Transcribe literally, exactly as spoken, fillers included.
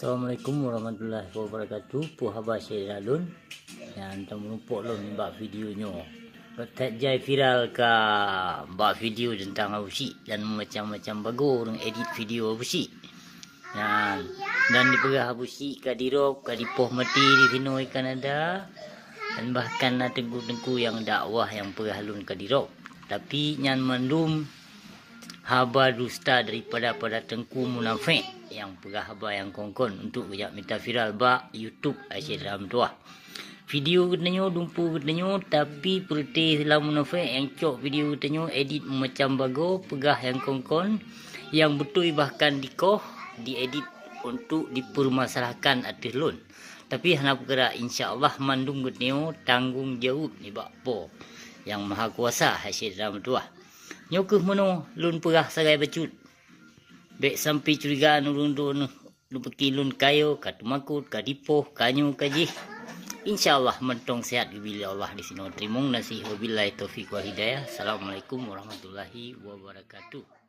Assalamualaikum warahmatullahi wabarakatuh. Peue haba syedara lôn nyang tameureumpok lôn nibak video nyoe. That jai viral ka bak video teuntang Abusyik dan macam-macam bagoe ureuëng edit video Abusyik. Nyan, dan dipeugah Abusyik ka dirôb, ka dipoh maté di sinoe Kanada, dan bahkan na teungku-teungku nyang dakwah nyang peugah lôn ka dirôb. Tapi nyan mandum haba dusta daripada para teungku munafék nyang peugah haba nyang kon-kon untuk geujak mita viral bak YouTube Asyik Dalam Tuah. Video geutanyoe, dumpeue geutanyoe, tapi peureuté sila munafék nyang cok video geutanyoe, edit meumacam bagoe, peugah nyang kon-kon, nyang beutôi bahkan dikoh, diedit untuk dipeurmasalahkan ateueh lôn. Tapi hana peukara, insya Allah mandum geutanyoe tanggong jaweueb nibak Po Nyang Mahakuasa, hai syedara meutuwah. Nyoe kheueh meunoe lôn peugah sagai bacut. Bék sampoe curiga ureuëng droeneuh, lupeuki lôn kayo, ka teumakot, ka dipoh, ka nyoe, ka jih. Insya Allah mantong sehat geubri lé Allah disinoe. Teurimong gaséh. Wabillahi taufiq wal hidayah. Assalamualaikum warahmatullahi wabarakatuh.